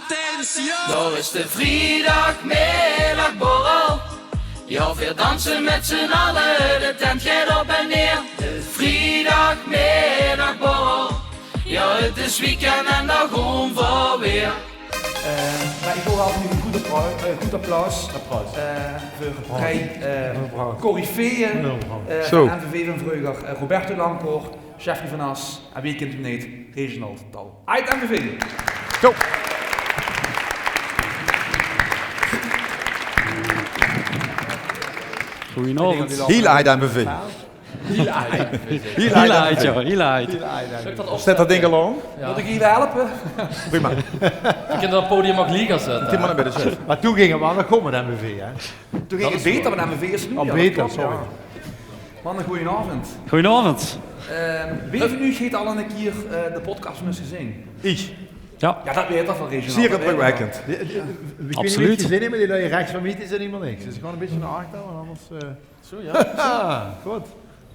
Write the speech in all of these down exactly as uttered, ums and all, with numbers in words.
Attention! Daar is de vrijdagmiddagborrel. Ja, we dansen met z'n allen, de tent gaat op en neer. De vrijdagmiddagborrel. Ja, het is weekend en daar gaan we weer. Eh, maar ik wil wel een goed applaus, eh, goed applaus, eh, voor drie, eh, coryfeeën, eh, van M V V van vreuger. Eh, Roberto Lampoort, Jeffrey van As en, wie kint 'm neet, Reginald Tal. Ait M V V. Zo. Goeienaovend. Hiel ait M V V. Hiel ait, jao, hiel ait. Zèt dat dink al aon. Mót ich hie helpe? Prima. Ich kin dat podium ouch leger zètte. Doe mer nao binne, zeg. Mer toen ging 't waal nog good mit M V V, hè? Toen ging 't beter mit M V V es noe. Oh, jao, dat klop, sorry. Manne, goeienaovend. Goeienaovend. Ehm, wee van uuch heet al ein kier, eh, de podcast van us gezeen? Ich. Jao. Jao, dat weit ich waal, Reginald. Zeer indrukwekkend. Absoluut. Die, die, ich weit neet of ich 't gezeen höb, mer die lui rechs van mich, die zeen hielemaol niks. Dus gewoon ein bietje nao achter, want anders, eh, Zo, jao. Good.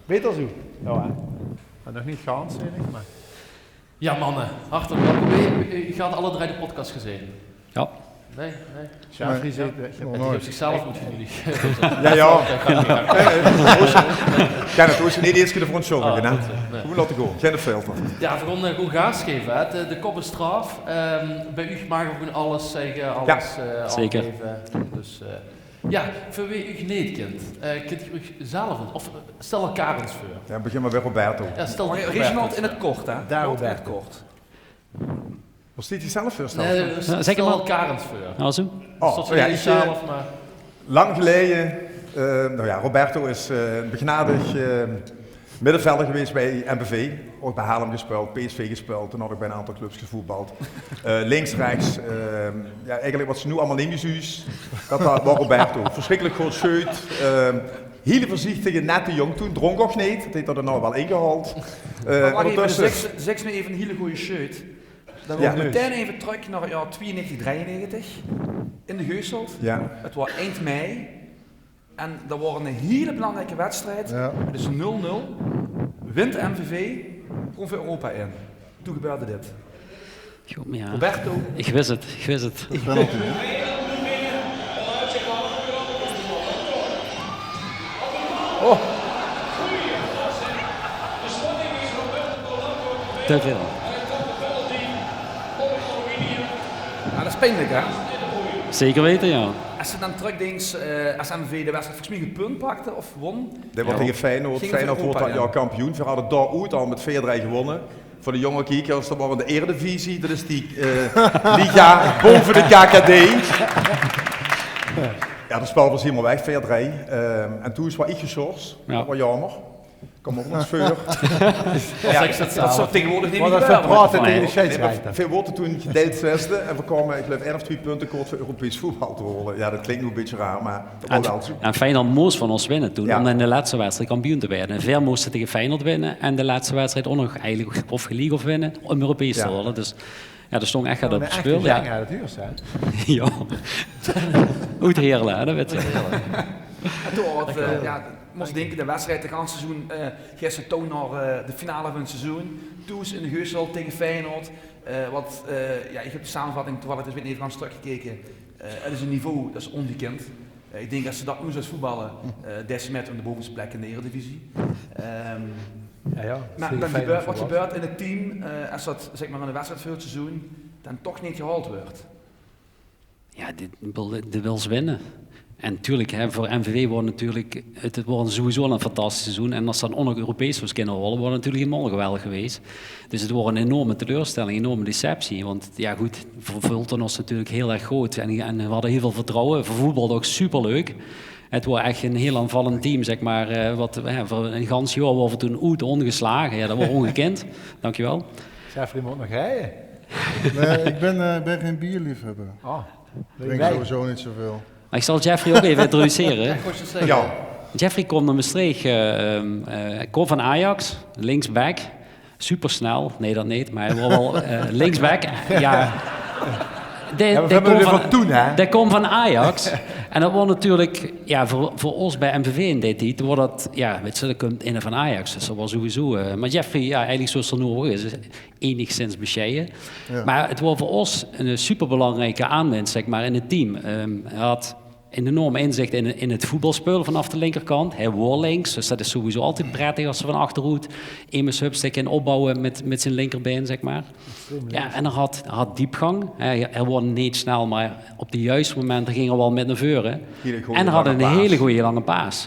Beter zoe. Jao, hè. Mer nog neet gans, zèk ich, mer. Jao, manne, hartelik welkom. Höb geer alle drei de podcast gezeen? Jao. Nae, nae. Jeffrey zit, eh, die höbbe zichzelf oetgeneudig. Jao, jao. Kin 't ouch neet ins de verontsjuldige, hè? Good, nae. Gewoon laote gaon. Gein filter. Jao, veer gaon, eh, gewoon gaas geve, hè. De, de kop is d'raaf. Ehm, bie uuch maag geer gewoon alles zègke, alles, eh, aangaeve. Zeker. Dus, eh, Jao, veur wee uuch neet kint, eh, kint geer uuch zelf ins, of, eh, stèl elkaar ins veur. Jao, begin mer bie Roberto. Jao, stèl dich veur. Reginald, in 't kort, hè? Dao, Roberto. Mós dich zelf veurstèlle? Nae, stèl elkaar ins veur. Jao, zoe. Oh, jao, ich, eh, lang geleje, eh, noe jao, Roberto is, eh, ein begnadig, eh, middevelder gewaes bie M V V, ouch bie Haarlem gespeuld, P S V gespeuld, toen ouch bie ein aantal clubs gevoetbald. Eh, links, rechs, eh, jao, eigelik wat se noe allemaol neet mie zuus, dat, dat waor Roberto. Versjrikkelik good sjeut. Eh, hiel veurzichtige, nette jóng toen, dronk ouch neet, dat heet 'r d'r noe waal ingehaold. Eh, mer wach eve, óngertösse zèk, zèk mich eve hiel gooj sjeut. Dan gaon v'r metein eve trök nao 't jaor twieënnegentig, drieënnegentig in de Geuselt. Jao. 't Waor eind mei. En dat waor 'n hiel belangrieke wedstrijd. Jao. 't Is nul nul. Wint M V V, gaon v'r Europa in. Toen gebeurde dit. Jao, mer jao. Roberto. Ich wis 't, ich wis 't. Penalty, hè? Oh. Te väöl. Jao, dat is pienlik, hè? Zeker weite, jao. Es se dan trökdinks, eh, es M V V de wedstrijd volges mich 'n punt pakte of won. Dat waor taenge Feyenoord. Feyenoord woort dat jaor kampioen. Veer hadde dao oet al mit veer drei gewonne. Veur de jónge kiekers, dat waor in de Eredivisie. Dat is die, eh, liga bove de K K D. Jao, dat spel waor hielemaol weg, veer drei. Ehm, en toen is waal get gesjors. Jao. Dat waor jaomer. Kóm mer op ós veur. Jao, dat zou taengewoordig neet mie gebeure. Veer woorte toen gedeild zesde en veer kómme, ich geluif, ein of twie punte kort veur Europees voetbal te haole. Jao, dat klink noe e bietje raar, mer dat waor waal zoe. En Feyenoord mós van ós winne toen, óm in de lètste wedstrijd kampioen te waere. En veer móste taenge Feyenoord winne en de lètste wedstrijd ouch nog eigelik of geliek of winne óm Europees te haole. Dus Jao, d'r stóng ech get op 't spel, jao. Jao. Oet Heerle, hè, dat wits se. En toen waor 't, eh, jao, mós dinke, de wedstrijd, 't ganse seizoen, eh, geis se toen nao, eh, de finale van 't seizoen. Thoes in de Geuselt taenge Feyenoord. Eh, wat, eh, jao, ich höb de samenvatting toevallig, dus ich höb neet gans trökgekeke. Eh, 't Is ein niveau, dat is óngekind. Eh, ich dink, es se dat noe zous voetballe, eh, deis se mit óm de bovenste plek in de Eredivisie. Ehm, jao, jao, mer dan gebeurt, wat gebeurt in 't team, eh, es dat, zèk mer, in de wedstrijd veur 't seizoen dan toch neet gehaold weurt? Jao, de, de, de wils winne. En natuurlik, hè, veur M V V waor natuurlik, 't, 't waor sowieso al ein fantastisch seizoen. En es se dan ouch nog Europees zous kinne haole, waor natuurlik hielemaol geweldig gewaes. Dus 't waor ein enorme teleurstelling, enorme deceptie. Want jao, good, veer veulde ós natuurlik hiel erg good. En, en veer hadde hiel väöl vertrouwe. Veer voetbalde ouch superleuk. 't Waor ech ein hiel aanvallend team, zèk mer. Eh, wat, jao, veur ein gans jaor waore veer toen oet óngeslage. Jao, dat waor óngekind. Dankjewel. Jeffrey mót nog rieje. Nae, ich bön, eh, bön gein bierliefhöbber. Oh. Ich drink sowieso neet zoväöl. Mer ich zal Jeffrey ouch eve introducere. Jao. Jeffrey kump oet Mestreech, eh, ehm, eh, kump van Ajax, linksback. Supersnel. Nae, dat neet, mer hae waor waal, eh, linksback. Jao. Dae, dae kump van, dae kump van Ajax. En det waor natuurlik, jao, veur, veur ós bie M V V in dae tied, waor det, jao, wits se, dae kump eine van Ajax. Dus det waor sowieso, eh, mer Jeffrey, jao, eigelik zoeas 'r noe ouch is, is enigszins besjeie. Jao. Mer 't waor veur ós ein superbelangrieke aanwins, zeg mer, in 't team. Ehm, hae had ein enorm inzich in, in 't voetbalspel vanaaf de linkerkant. Hae waor links, dus det is sowieso altied prettig es se van achteroet emes höbs dae kan opbouwe mit, mit zien linkerbein, zeg mer. Jao, en hae had, hae had diepgang. Hae, hae waor neet snel, mer op de juiste momente ging hae waal mit nao veure. En hae had ein hele goje lange paas.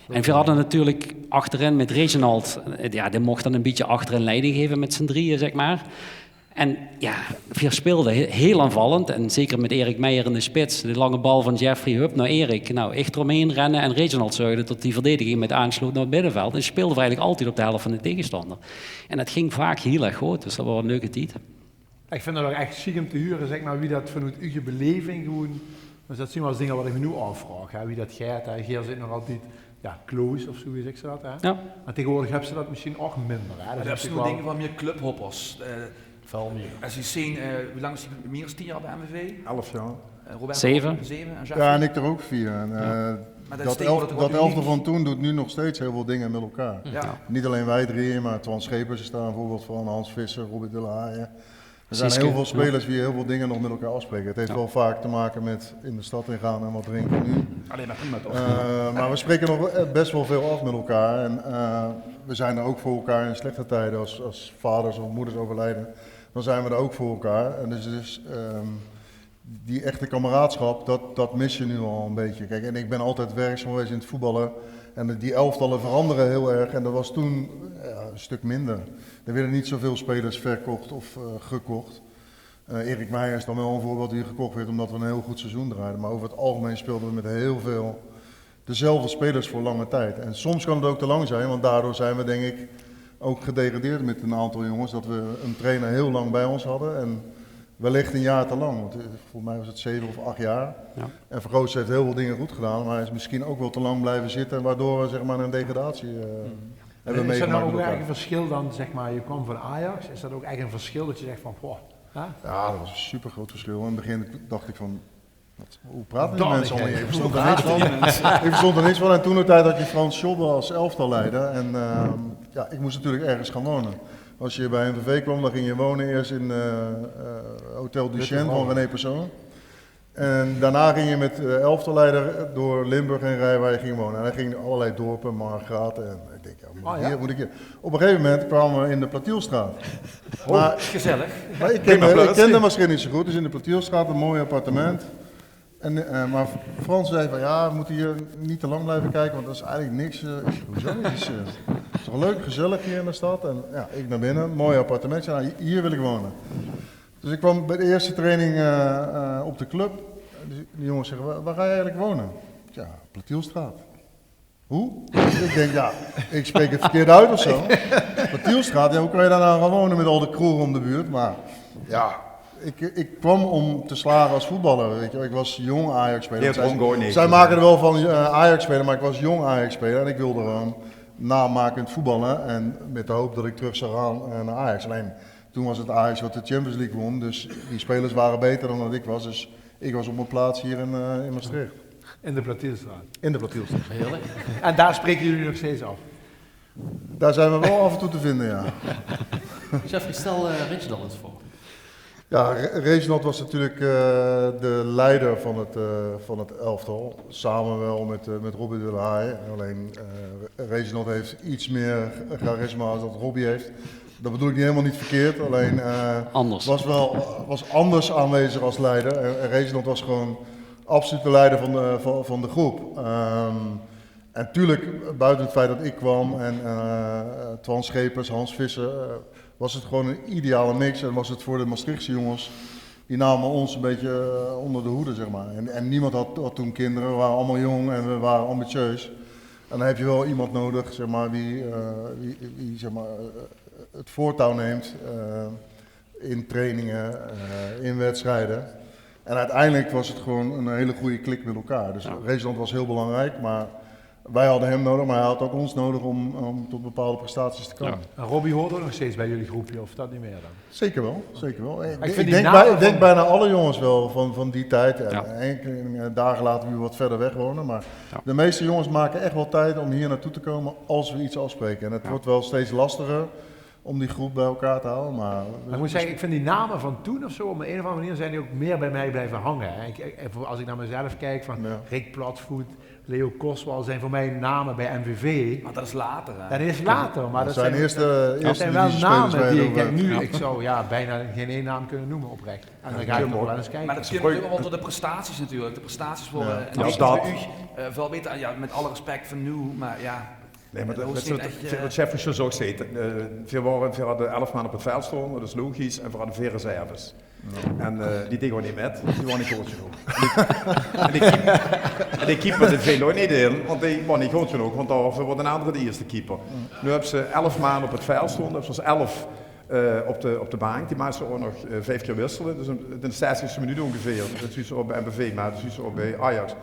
En veer hadde natuurlik achterin mit Reginald, eh, jao, dae moch dan ein bietje achterin leiding gaeve mit zien drieje, zeg mer. En jao, veer speelde he-, heel aanvallend. En zeker mit Erik Meijer in de spits. De lange bal van Jeffrey, hup, nao Erik. Nou, ich d'romheen renne en Reginald zörgde det die verdediging mit aansloot nao 't middeveld. En speelde veer eigelik altied op de helf van de taengestander. En det ging vaak hiel erg good, dus det waor ein leuke tied. Ich vind det ouch ech sjiek óm te hure, zeg mer, wie det vanoet eur beleving gewoen. Dus det zeen waal ins dinger waat ich mich noe aafvraog, hè, wie det geit, hè. Geer zit nog altied, jao, close of zoe, wie zègk se det, hè? Jao. En taegewoordig höbs se det mesjien ouch minder, hè. Det is noe dinger van mier clubhoppers. Eh, väöl mier. Es ich zeen, eh, wie lang is dae? Mier es tien jaor bie M V V? Elf jaor. Eh, Roberto? Zeve. Zeve. En Jacques? Jao, en ich d'r ouch veer. En, eh, det elf-, det elftal van toen doet nu nog steeds heel veel dingen met elkaar. Jao. Niet alleen wij drieën, maar Twan Schepers is daar een voorbeeld van. Hans Visser, Robbie de la Haye. Er zijn heel veel spelers die heel veel dingen nog met elkaar afspreken. Het heeft wel vaak te maken met in de stad ingaan en wat drinken nu. Alleen maar prima toch? Eh, maar we spreken nog, eh, best wel veel af met elkaar. En, eh, we zijn er ook voor elkaar in slechte tijden. Als, als vaders of moeders overlijden, dan zijn we er ook voor elkaar. En dus, dus, ehm, die echte kameraadschap, dat, dat mis je nu al een beetje. Kijk, en ik ben altijd werkzaam geweest in het voetballen. En die elftallen veranderen heel erg. En dat was toen, ja, een stuk minder. Er werden niet zoveel spelers verkocht of, eh, gekocht. Eh, Erik Meijer is dan wel een voorbeeld die gekocht werd omdat we een heel goed seizoen draaiden. Maar over het algemeen speelden we met heel veel dezelfde spelers voor lange tijd. En soms kan het ook te lang zijn, want daardoor zijn we, denk ik, ook gedegradeerd met een aantal jongens. Dat we een trainer heel lang bij ons hadden en wellicht een jaar te lang. Want, eh, volgens mij was het zeven of acht jaar. Ja. En Vergoos heeft heel veel dingen goed gedaan, maar hij is misschien ook wel te lang blijven zitten, waardoor we, zeg maar, een degradatie, eh, hebben meegemaakt met elkaar. Is dat nou ook echt een verschil dan, zeg maar, je kwam van Ajax, is dat ook echt een verschil dat je zegt van, poh, hè? Ja, dat was een supergroot verschil. In het begin dacht ik van, wat, hoe praten die mensen allemaal hier? Ik verstond er niks van. Ik verstond er niks van. En toen de tijd had je Frans Schobbe als elftalleider. En, ehm, ja, ik moest natuurlijk ergens gaan wonen. Als je bij M V V kwam, dan ging je wonen eerst in, eh, eh, Hotel Duchenne van René Persoonen. En daarna ging je met, eh, elftalleider door Limburg heen rijden waar je ging wonen. En hij ging allerlei dorpen, Margraten. En ik denk, ja, moet ik hier, moet ik hier. Op een gegeven moment kwamen we in de Platielstraat. Oh, gezellig. Maar ik kende, ik kende Maastricht niet zo goed, dus in de Platielstraat een mooi appartement. En, eh, maar Frans zei van, ja, we moeten hier niet te lang blijven kijken, want dat is eigenlijk niks. Eh, ik zeg, hoezo niet? Het is, eh, het is toch leuk, gezellig hier in de stad. En ja, ik naar binnen, mooi appartementje. Nou, hi-, hier wil ik wonen. Dus ik kwam bij de eerste training, eh, eh, op de club. Die, die jongens zeggen, waar, waar ga je eigenlijk wonen? Ik zeg, ja, Platielstraat. Hoe? Ik denk, ja, ik spreek het verkeerd uit of zo. Platielstraat, ja, hoe kan je daar nou gaan wonen met al de kroegen om de buurt? Maar ja, ik, ik kwam om te slagen als voetballer, weet je. Ik was jong Ajax-speler. Zij maken er wel van, eh, Ajax-speler, maar ik was jong Ajax-speler en ik wilde gewoon namakend voetballen. En met de hoop dat ik terug zou gaan, eh, naar Ajax. Alleen, toen was het Ajax wat de Champions League won, dus die spelers waren beter dan dat ik was. Dus ik was op mijn plaats hier in, eh, in Maastricht. In de Platielstraat. In de Platielstraat. Heerlijk. En daar spreken jullie nog steeds af? Daar zijn we wel af en toe te vinden, ja. Jeffrey, stel, eh, Reginald eens voor. Ja, Re-, Reginald was natuurlijk, eh, de leider van het, eh, van het elftal. Samen wel met, eh, met Robbie de la Haye. Alleen, eh, Reginald heeft iets meer charisma als dat Robbie heeft. Dat bedoel ik niet, helemaal niet verkeerd, alleen, eh, was wel, was anders aanwezig als leider. En, en Reginald was gewoon absoluut de leider van de, van, van de groep. Ehm, en tuurlijk, buiten het feit dat ik kwam en, eh, Twan Schepers, Hans Visser, eh, was het gewoon een ideale mix. En was het voor de Maastrichtse jongens, die namen ons een beetje, eh, onder de hoede, zeg maar. En, en niemand had, had toen kinderen, we waren allemaal jong en we waren ambitieus. En dan heb je wel iemand nodig, zeg maar, die, eh, die, die, zeg maar, eh, het voortouw neemt, eh, in trainingen, eh, in wedstrijden. En uiteindelijk was het gewoon een hele goede klik met elkaar. Dus Reginald was heel belangrijk, maar Wij hadden hem nodig, maar hij had ook ons nodig om, om tot bepaalde prestaties te komen. Ja. En Robbie hoort ook nog steeds bij jullie groepje, of dat niet meer dan? Zeker wel, zeker wel. Ik, ik denk, bij, ik denk bijna alle jongens wel van, van die tijd. En enkele dagen later wie we wat verder weg wonen. Maar de meeste jongens maken echt wel tijd om hier naartoe te komen als we iets afspreken. En het wordt wel steeds lastiger om die groep bij elkaar te houden. Maar ik moet zeggen, ik vind die namen van toen of zo, op een of andere manier zijn die ook meer bij mij blijven hangen. Hè. Ik, ik, als ik naar mezelf kijk, van Rick Platvoet, Leo Koswal zijn voor mij namen bij M V V. Maar dat is later, hè? Dat is later, maar dat zijn, eerste, dat zijn wel namen die ik nu, ik zou ja, bijna geen één naam kunnen noemen oprecht. En dan ga ik toch wel eens kijken. Maar dat komt ook wel door de prestaties natuurlijk. De prestaties worden en dat is bij u, eh, veel beter. Ja, met alle respect van nu, maar ja. Nee, maar dat, dat, wat Jeffrey zo ook zei, eh, we waren, we hadden elf man op het veld stonden, dat is logisch, en we hadden veer reserves. En eh, die deden gewoon niet met, die waren niet goed genoeg. En die, en die keep-, en die keeper, die veel ook niet in, want die waren niet goed genoeg, want daarvoor wordt een andere de eerste keeper. Nu hebben ze elf man op het veld stonden, hebben ze ons elf eh, op, de, op de bank. Die maakten ook nog eh, vijf keer wisselen. Dus in, in de zestigste minuut ongeveer, dat is zo bij M V V, maar dat is zo bij Ajax.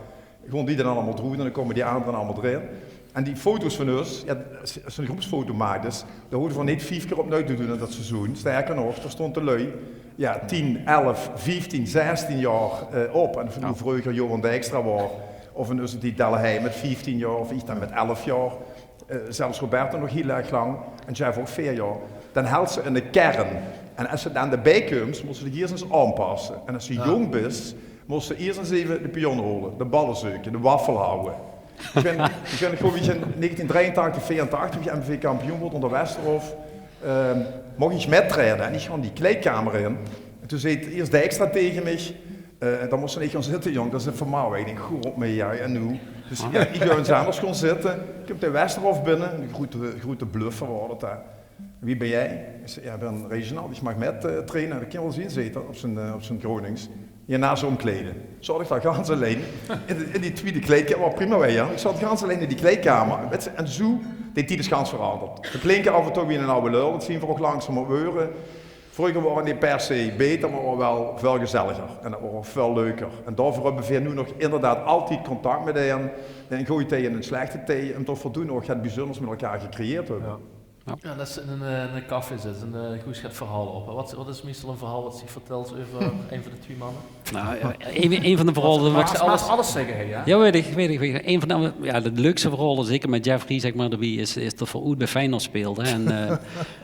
Gewoon die dan allemaal droeg en dan komen die anderen allemaal erin. En die foto's van ons, ja, als je een groepsfoto maakt, dus dan hoeven we niet vijf keer opnieuw te doen in dat seizoen. Sterker nog, er stond de lui, ja, tien, elf, vijftien, zestien jaar eh, op. En of het nu vroeger Johan Dijkstra was, of in onze tijd Delle Heij met vijftien jaar, of ik dan met elf jaar. Eh, zelfs Roberto nog heel erg lang, en Jeff ook veer jaar. Dan helt ze in de kern. En als ze dan erbij komt, moet ze de geersens aanpassen. En als ze jong is, moet ze eerst eens even de pion holen, de ballen zeuken, de waffel houden. Ik ben, ik ben gewoon, wie ik in negentien drieëntachtig, veerentachtig, M V V kampioen wordt onder Westerhof, ehm, mocht ik met trainen en ik ga die kleedkamer in. En toen zei het eerst Dijkstra tegen mij, eh, dan moest ik gaan zitten, jong, dat is een vermouwen. Ik denk, goed op mij, ja, en nu? Dus ja, ik ben eens anders gaan zitten. Ik kom de Westerhof binnen, een grote, grote bluffer was dat daar. Wie ben jij? Ik zei, ja, ik ben Reginald, ik mag met eh, trainen. Dat kan wel zien, zei hij op zijn, eh, op zijn Gronings. Hierna zo omkleden. Zat ik daar gans alleen in, de- in die tweede kleedkamer, wat prima weer, ja. Ik zat gans alleen in die kleedkamer. Weet je, en zo, die tijd is gans veranderd. We klinken af en toe wie een oude lul, dat zien we ook langzaam op weuren. Vroeger waren die per se beter, maar waren wel veel gezelliger. En dat was veel leuker. En daarvoor hebben we nu nog inderdaad altijd contact met hen. In goede tijden en in slechte tijden. En toch voldoende nog het bijzonders met elkaar gecreëerd hebben. Ja. Ja, dat is in een, eh, in een café zitten en eh, goed gaat verhaal op. Wat, wat is meestal een verhaal wat zich vertelt over een van de twee mannen? Nou, ja, een, een van de verhalen... Mag alles zeggen, hè, ja? Ja, weet ik, weet ik, weet ik. Een van de, ja, de leukste verhalen, zeker met Jeffrey, zeg maar, daarbij is, is dat we ooit bij Feyenoord speelden. En eh,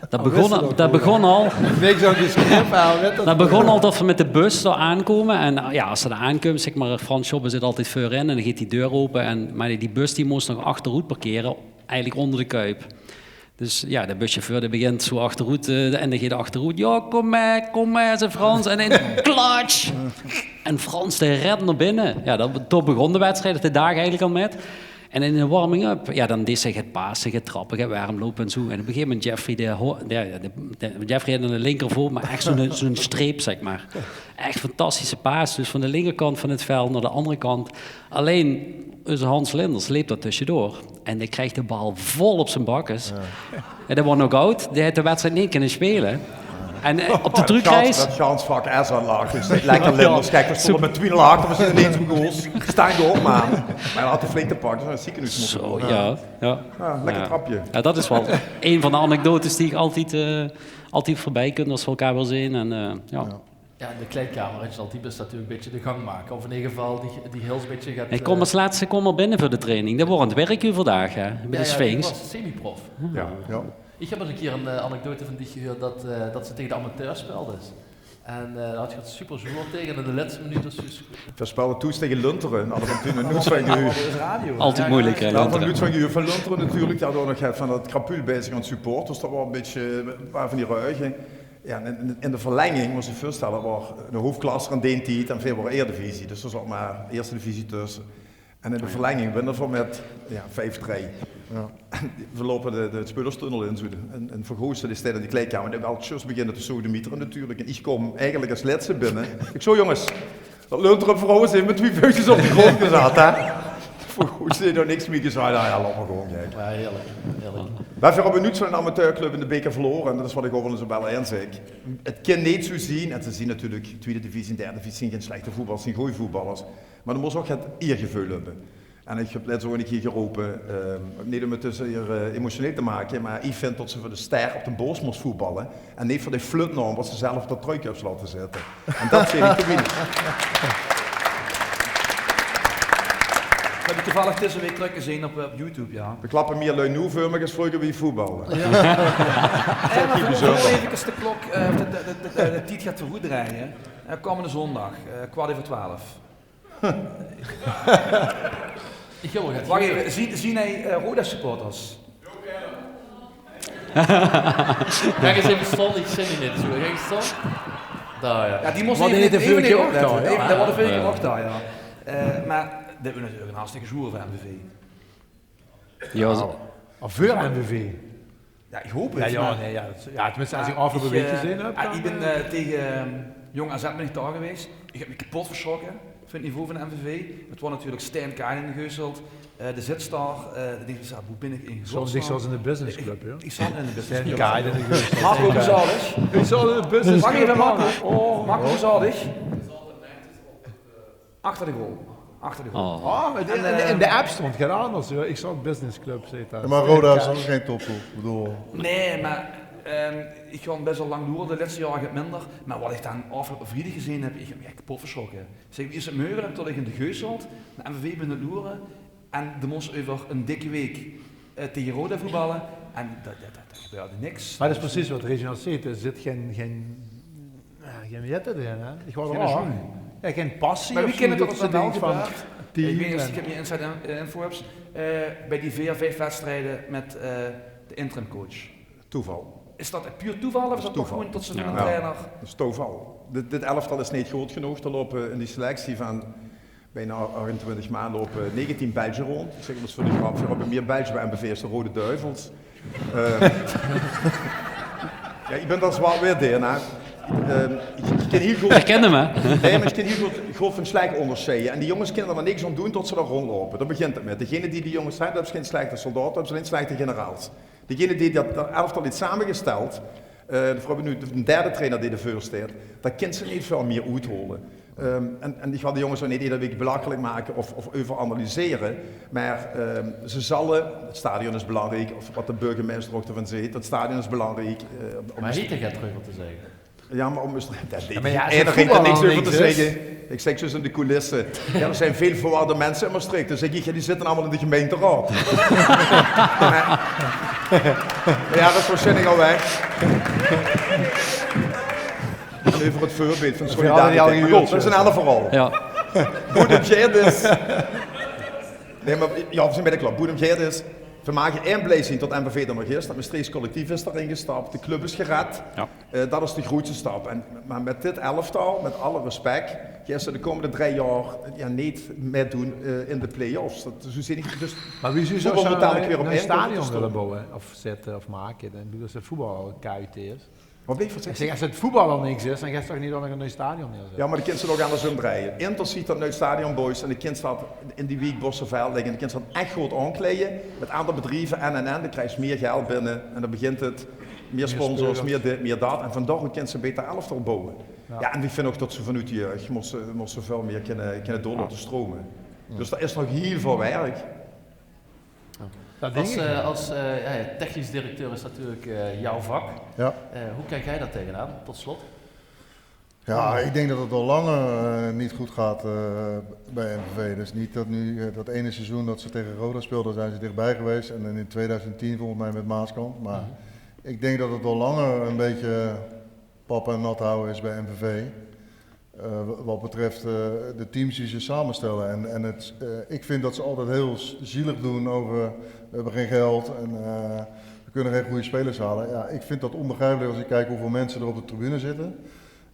dat begon, al- dat begon al... Niks aan die script, hè, dat begon al dat we met de bus daar aankomen. En eh, ja, als ze daar aankomen, zeg maar, Frans Schoppen zit altijd voorin en dan gaat die deur open. En, maar die bus die moest nog achteroet parkeren, eigenlijk onder de Kuip. Dus ja, de buschauffeur die begint zo achteroet eh, en dan gaat hij achteroet. Ja, kom maar, kom maar, zei Frans. En dan klatsj! En Frans die rent naar binnen. Ja, dat, toen begon de wedstrijd, de dag eigenlijk al met. En in de warming-up, ja, dan deed ze het pasen, het trappen, het warm lopen en zo. En op een gegeven moment Jeffrey, de, ho- de, de, de- Jeffrey had een linkervoet, maar echt zo'n zo'n streep, zeg maar. Echt fantastische paas, dus van de linkerkant van het veld naar de andere kant. Alleen, onze Hans Linders leep daar tussendoor. En die kreeg de bal vol op zijn bakkes. Ja. En dat was knock-out, die had de wedstrijd niet kunnen spelen. En eh, op de terugreis... Dat gans vak S aan lag, dus lekker Linders. Kijk, we stonden met twee nul achter, we zijn ineens begonnen. Staan door, man. Maar hij had de flink te pakken, dus een ziekenhuis moeten... Zo, ja. Ja, ja. Ja, lekker trapje. Ja, dat is wel een van de anekdotes die ik altijd, eh, altijd voorbij kun als we elkaar wel zien. En, eh, ja. Ja. Ja, in de kleedkamer is altijd best natuurlijk een beetje de gang maken. Of in ieder geval die, die heel een beetje gaat... Ik kom eh, als laatste kom al binnen voor de training. Dat wordt het werk uur vandaag, hè, bij de Sphinx. Ja, ja, die was semi-prof. Ja, ja. Ik heb eens een keer een eh, anekdote van dich gehoord dat, eh, dat ze tegen de amateur speelden. En eh, daar had je het super zwaar tegen en in de laatste minuut is dus... We speelden toen tegen Lunteren, hadden we toen een noets van gehuurd. Altijd moeilijk, hè, Lunteren. Van Lunteren natuurlijk, die hadden ook nog van dat krapul bezig aan het support, dus dat was een beetje, eh, waren van die ruigen. Ja, en in, in de verlenging, moet je je voorstellen, was een hoofdklasse aan die tijd en veel waren Eredivisie. Dus er zat maar Eerste Divisie tussen. En in de verlenging winnen we met, ja, vijf drie. Ja. En we lopen de, de spelerstunnel in, zo. En, en Vergozen, die staat in de kleedkamer, die wil juist beginnen te sodemieteren natuurlijk. En ik kom eigenlijk als laatste binnen. Ik zo, jongens, dat Lunteren Vergozen heeft met twee vuistjes op de grond gezet, hè. Vergozen heeft er niks mee gezegd. Nou ja, laat maar gewoon, gek. Ja, heerlijk, heerlijk. Maar we hebben nu zo'n amateurclub in de beker verloren. En dat is wat ik ook wel eens op L N zeg. Het kan niet zo zien. En ze zien natuurlijk, tweede divisie, derde divisie, zijn geen slechte voetballers, zijn goede voetballers. Maar dan moet je ook het eergevoel hebben. En ich höb lèts ouch 'ne kier gerope, eh, neet óm 't dus hie, eh, emotioneel te make, mer ich vinj det ze veur de ster op de bors mós voetballe en neet veur de flutnaam waat ze zelf op de trui höbs laote zitte. En det zeen ich te wieneg. Höb ich toevallig dees waek trökgezeen op, eh, op YouTube, jao. D'r klappe mieër lui noe veur mich es vreuger bie voetbal. Jao. Mer veur ós efkes de klok, eh, de, de, de, de, de tied geit veuroet drejje. Eh, kómmende zóndig, eh, kwart euver twelf. Ich wil waal get Wach effe, zien, zien hie, eh, Roda-supporters? Kiek ins effe staon, ich zeen die neet zoe. Kiek ins staon. Dao, jao. Jao, die mós effe, effe neet opletten. Jao, det waas de vörige keer ouch dao, jao. Eh, mer dit waas natuurlik 'n hartstikke zwoer veur M V V. Jao, veur M V V. Jao, ich haop 't, jao, mer, nae, jao, det, jao, tenminste, es ich aafgeloupe waek gezeen höb, ich bin, eh, taenge, ehm, Jong A Z bin ich dao gewaes. Ich höb mich kepot versjrokke van 't niveau van de M V V. 't Waas natuurlik Stijn Kaai in de Geusselt, eh, de zitstar, eh, ich dink, "Boe bin ich in godsnaam?" Ich zaot in de businessclub, jao. Ich zaot in de businessclub. Stijn Kaai in de Geusselt. Marco Bozadig. Ich zaot in de businessclub. Wach effe, Marco. Oh. Marco Bozadig. Achter de goal. Achter de goal. Oh. Oh, mer in, in de app stónd get anders, jao. Ich zaot businessclub, zit dao. Jao, mer Roda is ouch gein topclub, ich bedoel. Nae, mer, ehm, ich gaon bès waal lang loere, de lètste jaore get minder. Mer waat ich dan aafgeloupe vriedig gezeen höb, ich höb mich ech kepot versjrokke. Zèk, wie is 't meugelik det ich in de Geusselt nao M V V bin aan 't loere en dan mós ich euver 'n dikke waek, eh, taenge Roda voetballe en det, det, det, d'r gebeurde niks. Mer det is precies waat Reginald zaet, d'r zit gein, gein Jao, gein wètte d'rin, hè? Ich wou d'r waal. Gein passie of zoe, det se dinks van team. Mer wie kint 't det det dan waal gebeurt? Ich weit neet of se inside in-, eh, info höbs. Eh, bie die veer, vief wedstrieje mit, eh, de interimcoach. Toeval. Is det puur toeval of is det toch gewoon det se mit 'ne trainer... Jao, det is toeval. Dit, dit elftal is neet good genóg. D'r loupe in die selectie van bienao achtentwintig man loupe negentien Belzje rónd. Ich zèk det veur de grap, veer höbbe mieër Belzje bie M V V es de Rode Duivels. Eh, jao, ich bin dan zwaar wit, hè. Eh, ich, ich kin hieël good... Herkènde, hè? Nae, mer ich kin hieël good, good van slech óngersjeie. En die jónges kinne d'r mer niks aan doon det ze dao róndjloupe. Dao begint 't mit. Degene die die jónges höbbe, höbbe gein slechte soldaote, höbbe allein slechte generaals. Degene die det, det elftal haet samegesteld, eh, veer höbbe noe de, de derde trainer dae d'r veur steit, dao kins se neet väöl mieër oethaole. Ehm, en, en ich wil die jónges ouch neet eder waek belachelijk make of, of euveranalysere, mer, ehm, ze zalle, 't stadion is belangriek, of waat de burgemeister ouch d'rvan zaet, 't stadion is belangriek, eh, óm... Mer haet 'r get trök op te zègke? Jao, mer óm Mestreech, det, die, jao, mer jao, die eine haet d'r niks euver te zègke. Ich zèk, zoe in de coulisse. Jao, d'r zeen väöl verwarde minse in Mestreech. Dus ich, jao, die zitte allemaol in de gemeinteraod. Mer, jao, det is waarsjienlik al weg. Euver 't veurbeeld van solidariteit. Mer good, det is 'n anger verhaol. Jao. Boe 't óm geit is... Nae, mer, jao, veer zeen bie de klap. Boe 't óm geit is, veer mage ein blij zeen det M V V d'r nog is, det Mestreechs collectief is d'rin gestap, de club is gered. Jao. Eh, det is de groeatste stap. En, mer mit dit elftal, mit alle respect, geis se de kómmende drie jaor, jao, neet mitdoon, eh, in de play-offs. Det, zoe zeen ich 't. Dus... Mer wie zouws se zoe ein, ein stadion wille bouwe of zitte of make? Ich bedoel, es 't voetbal al kuit is. Waat blief 't? Ich zèk, es 't voetbal al niks is, dan geis se toch neet ouch nog ein nuuj stadion neerzètte? Jao, mer dan kins se 't ouch anders ómdrejje. Inter zuut det nuuj stadion, boys, en dan kins se det in die wiek Bossevelding, en dan kins se det ech good aankleie mit anger bedrieve en, en, en. Dan kriegs se mieër geld binne en dan begint 't. Mieër sponsors, mieër dit, mieër det. En van dao oet kins se 'n baeter elftal bouwe. Jao. Jao, en ich vinj ouch det se vanoet de jeug mós se, mós se väöl mieër kinne, kinne door laote strome. Jao. Dus d'r is nog hieël väöl werk. Jao. Det dink ich, eh, jao. Es, eh, es, eh, jao, technisch directeur is natuurlik, eh, jouw vak. Jao. Eh, wie kieks dich dao taengenaan, tot slot? Jao, ich dink det 't al langer, eh, neet good geit, eh, bie M V V. Dus neet det noe, eh, det eine seizoen det ze taenge Roda speelde, zeen ze dichbie gewaes. En in tweeduizend tien volges mich mit Maaskant. Mer ich dink det 't al langer ein bietje pap en nat hawwe is bie M V V. Eh, wa-, waat betrif, eh, de teams die ze samestelle. En, en 't, eh, ich vinj det ze altied hieël z-, zielig doon euver, veer höbbe gein geld en, eh, veer kónne gein gooj spelers haole. Jao, ich vinj det ónbegriepelijk es ich kiek wieväöl minse d'r op de tribune zitte.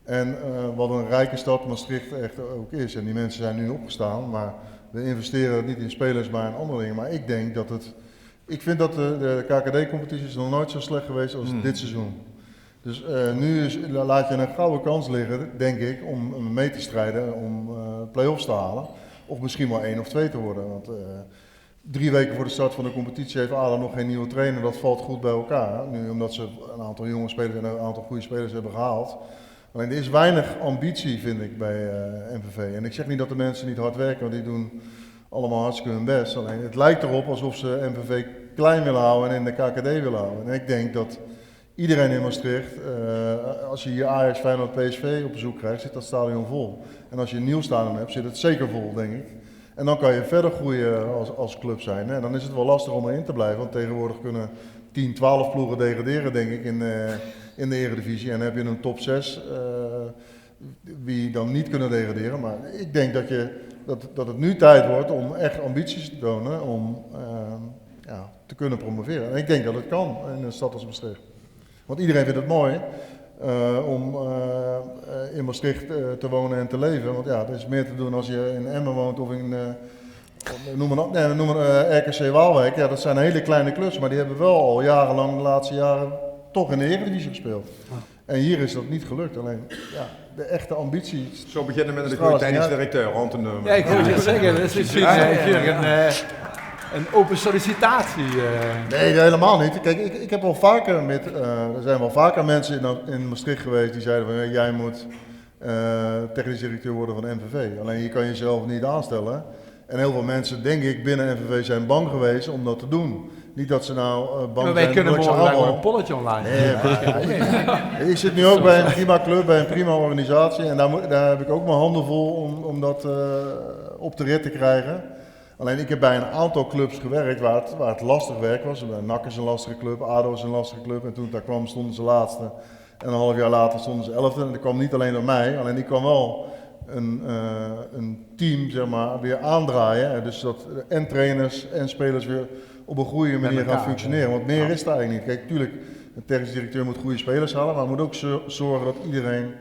En, eh, waat ein rieke stad Mestreech ech ouch is. En die minse zeen noe opgestane, mer veer investere det neet in spelers, mer in anger dinger. Mer ich dink det 't, ich vinj det de, de K K D-competitie is nog noeats zoe slech gewaes es dit seizoen. Dus, eh, noe is, la-, laot se ein gouwe kans ligke, dink ich, óm, óm mit te strieje óm, eh, play-offs te haole. Of mesjien waal ein of twee te waere. Want, eh, drie waeke veur de start van de competitie haet ADO nog gein nuuj trainer. Det vèlt good bie ein. Noe, ómdet ze ein aantal jónge spelers en ein aantal gooj spelers höbbe gehaold. Allein, d'r is weinig ambitie, vinj ich, bie, eh, M V V. En ich zèk neet det de minse neet hard wirke, want die doon allemaal hartstikke hun best. Alleen het lijkt erop alsof ze M V V klein willen houden en in de K K D willen houden. En ik denk dat iedereen in Maastricht, eh, als je hier Ajax, Feyenoord, P S V op bezoek krijgt, zit dat stadion vol. En als je een nieuw stadion hebt, zit het zeker vol, denk ik. En dan kan je verder groeien als, als club zijn. En dan is het wel lastig om erin te blijven, want tegenwoordig kunnen tien, twaalf ploegen degraderen, denk ik, in, eh, in de Eredivisie. En dan heb je een top zes, eh, die dan niet kunnen degraderen. Maar ik denk dat, je, dat, dat het nu tijd wordt om echt ambities te tonen om, eh, ja, te kunnen promoveren. En ik denk dat het kan in een stad als Maastricht. Want iedereen vindt het mooi, eh, om, eh, eh, in Maastricht, eh, te wonen en te leven. Want ja, er is meer te doen als je in Emmen woont of in, eh, noem maar, op, nee, noem maar eh, R K C Waalwijk. Ja, dat zijn hele kleine clubs, maar die hebben wel al jarenlang de laatste jaren toch in de Eredivisie gespeeld. En hier is dat niet gelukt. Alleen, ja, de echte ambitie. Zo beginnen met een goede technisch directeur rond te nemen. Ja, ik wil het zeggen, dat is misschien eh, een, eh, een open sollicitatie. Eh. Nee, helemaal niet. Kijk, ik, ik heb wel vaker met, eh, er zijn wel vaker mensen in, in Maastricht geweest die zeiden van: "Ja, jij moet eh, technisch directeur worden van M V V. Alleen je kan jezelf niet aanstellen." En heel veel mensen, denk ik, binnen M V V zijn bang geweest om dat te doen. Niet dat ze nou eh, bang zijn dat ik ze aanval. Wij kunnen morgen gewoon een polletje online. Nee, maar, ik zit nu ook bij een prima club, bij een prima organisatie. En daar, moet, daar heb ik ook mijn handen vol om, om dat eh, op de rit te krijgen. Alleen ik heb bij een aantal clubs gewerkt waar het, waar het lastig werk was. Bij NAC is een lastige club, ADO is een lastige club. En toen ik daar kwam stonden ze laatste. En een half jaar later stonden ze elfde. En dat kwam niet alleen door mij, alleen ik kwam wel een, eh, een team, zeg maar, weer aandraaien. Dus dat en trainers en spelers weer op een goede manier gaan functioneren. Want meer is er eigenlijk niet. Kijk, natuurlijk, een technisch directeur moet goede spelers halen, maar moet ook zorgen dat iedereen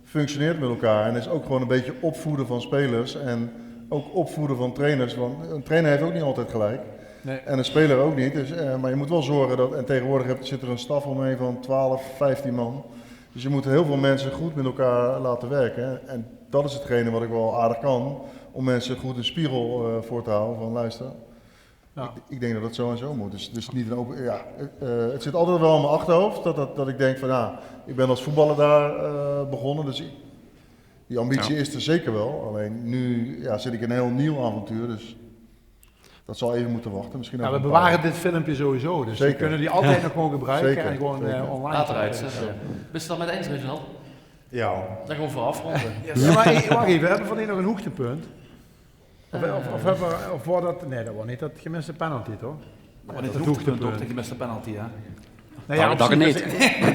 functioneert met elkaar. En is ook gewoon een beetje opvoeden van spelers en ook opvoeden van trainers. Want een trainer heeft ook niet altijd gelijk. Nee. En een speler ook niet. Dus, eh, maar je moet wel zorgen dat, en tegenwoordig hebt, zit er een staf omheen van twaalf, vijftien man. Dus je moet heel veel mensen goed met elkaar laten werken. En dat is hetgene wat ik wel aardig kan, om mensen goed een spiegel eh, voor te houden van: "Luister, ik, ik denk dat het zo en zo moet." Dus, dus niet een open, ja, eh, het zit altijd wel in mijn achterhoofd dat, dat, dat ik denk van: "Ja, ik ben als voetballer daar eh, begonnen, dus ik, die ambitie is er zeker wel. Alleen nu ja, zit ik in een heel nieuw avontuur, dus dat zal even moeten wachten." Misschien over een paar jaar. Ja, we bewaren dit filmpje sowieso, dus we kunnen die altijd nog gewoon gebruiken en gewoon eh, online. Later uitzenden. Bist du dat met eens, Reginald? Ja. Dan gewoon voor afronden. Ja, maar wacht even, hebben we van hier nog een hoogtepunt? Of, of, of, hebben we, of was dat, nee, dat was niet dat gemiste penalty, toch? Dat was niet het hoogtepunt, toch? De gemiste penalty, hè? Nee, ja, dat niet.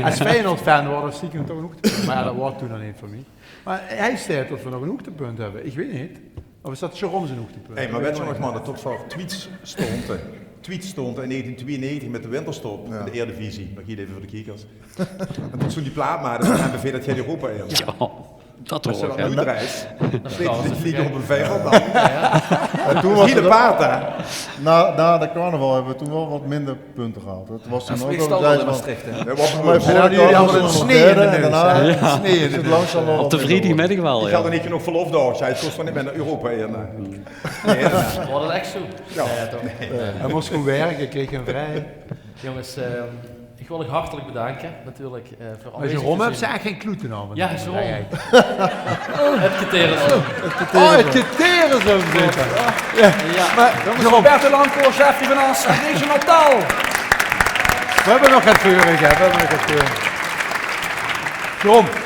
Als Feyenoord-fan was dat stiekem toch een hoogtepunt. Maar ja, dat was toen nog niet voor mij. Maar hij zei dat we nog een hoogtepunt hebben. Ik weet niet. Of is dat Jérôme zijn hoogtepunt? Hey, maar weet je nog, man, dat toch voor tweets stond, hè? Tweets stond in negentien tweeënnegentig met de winterstop in de Eredivisie. Nog hier even voor de kiekers. En toen stond die plaat maar, dat M V V dat geen Europa in. Ja, dat toch. Als je dat nu draait, dan steekt het liedje op een vijver dan. En toen was de paard daar. Na, na de carnaval hebben we toen wel wat minder punten gehaald. Dat was toen ook wel in Maastricht, hè? Dat was Maar jullie hadden een snee in de neus, hè? Een snee in de neus. Langzaam wel Op de vrijdagmiddag wel, Ik had er niet genoeg verlof door. Ik zei, het kost toch niet meer naar Europa in. Wat een echt zo. Hij moest goed werken, kreeg hem vrij. Jongens, eh, ik wil uch hartelijk bedanken, natuurlijk, eh, voor Maar Jérôme heeft ze echt geen kloeten aan. Ja, Jérôme. Het criterium. Oh, het criterium zit er. Ja. Maar Jérôme, Bert de Landkoers, chef van ons, regional taal. We hebben nog het keuring, hè. We hebben nog het keuring. Jérôme,